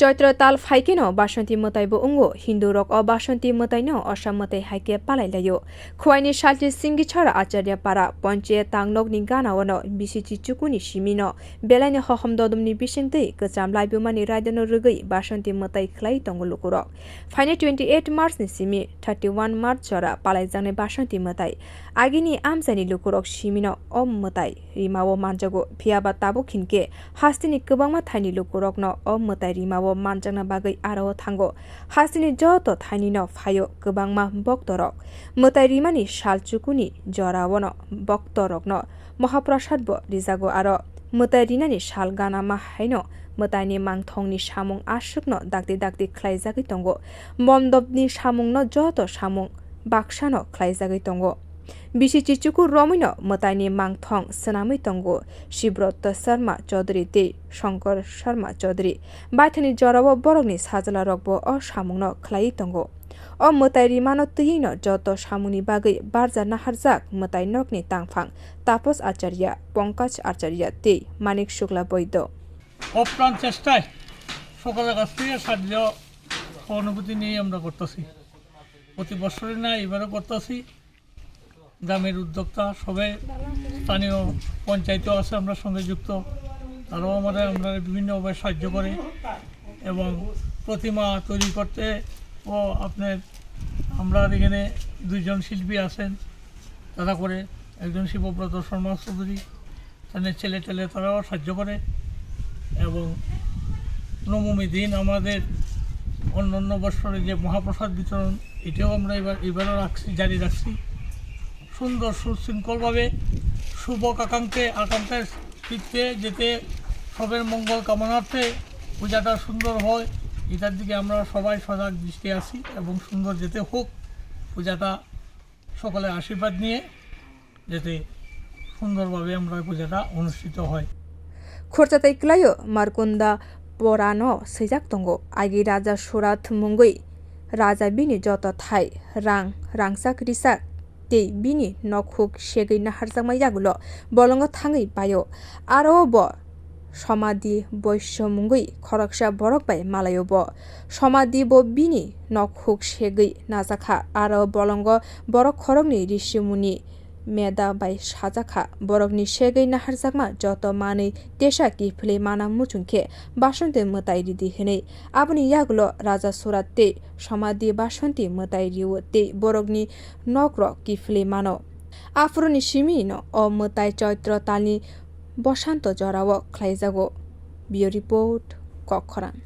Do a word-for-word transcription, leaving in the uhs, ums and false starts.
Choitro tal phaikheno Basanti mwtai bo wngo. Hindu rok o Basanti mwtai no Osa mwtai hai khe palai laio. Khwai ni salchi Singhichhara Acharya para Panchayat tangnok ni gana o no bisi chichuku ni simi no belai ni hohom dodom ni bising twi kwcham laibuma ni raida no rwgwi Basanti mwtai khlai tongo luku rok. Phaini twenty eight March ni simi thirty one March jora palaijaknai Basanti mwtai. Agini amchaini lukurok simino o mwtai rimao manjago, phiyaba tabuk hinkhe hasteni kwbangma thaini lukurokno o mwtai rimao manjakna bagwi aro thango. Hasteni joto thainino phaio kwbangma boktorok. Mwtai rimani sal chukuni joraono boktorokno Mahaprasad bo rijago aro mwtai rinani sal ganama haino mwtaini mangthongni samung aswkno dakti dakti khlaijagwi tongo. Mondopni samungno joto samung baksano khlaijagwi tongo. Bisi chichuku romwino mwtaini mangthong swnamwi tongo Shibroto Sharma Chaudhary tei Shankar Sharma Chaudhary. Baithani jorao borokni sajla rokbo o samungno khlaiwi tongo. O mwtai rimano twiwino joto samungni bagwi barja naharjak mwtai nokni tangphang Tapos Acharya, Pankaj Acharya tei Manik Shukla Boido. অপ্রাণ চেষ্টায় সকালে গাছ থেকে সাহায্য অনুভূতি নিয়ে আমরা করতেছি। প্রতি বছরই না, এবারও করতেছি। গ্রামের উদ্যোক্তা সবে, স্থানীয় পঞ্চায়েতও আছে আমরা সঙ্গে যুক্ত, তারাও আমাদের আমরা বিভিন্নভাবে সাহায্য করে। এবং প্রতিমা তৈরি করতে ও আপনার আমরা এখানে দুইজন শিল্পী আছেন, তারা করে, একজন শিবব্রত শর্মা চৌধুরী, তাদের ছেলে টেলে তারাও সাহায্য করে। এবং নবমী দিন আমাদের অন্যান্য বছরে যে মহাপ্রসাদ বিতরণ, এটাও আমরা এবার, এবারও রাখছি, জারি রাখছি। সুন্দর সুশৃঙ্খলভাবে শুভ কাকাঙ্ক্ষে আকাঙ্ক্ষার চিত্তে যাতে সবের মঙ্গল কামনার্থে পূজাটা সুন্দর হয়, এটার দিকে আমরা সবাই সজাগ দৃষ্টি আছি এবং সুন্দর যাতে হোক পূজাটা, সকলের আশীর্বাদ নিয়ে যাতে সুন্দরভাবে আমরা পূজাটা অনুষ্ঠিত হয়। Khorcha tei kwlaio Markunda Porano swijak tongo, agi Raja Surat mungwi raja bini joto thai, rang, rangchak, richak tei bini nokhuk segwi naharjakma yagulo bolongo thangwi paio. Aro bo Somadhi Boisyo mungwi khoroksa borok bai malaio bo. Somadhi bo bini nokhuk segwi najakha, aro bolongo borok khoroknwi Rishimuni meda bai sajakha. Borokni segwi naharjakma joto manwi tesa kiphilwi mana muchung khe Basanti mwtai ridi hwnwi. Aboni yagulo Raja Surat tei Somadhi Basanti mwtai rio tei borokni nokrok kiphilwi mano. Aphuruni simi no o mwtai Choitro talni Bosanto jorao khlaijago. Bureau Report, Kokkhorang.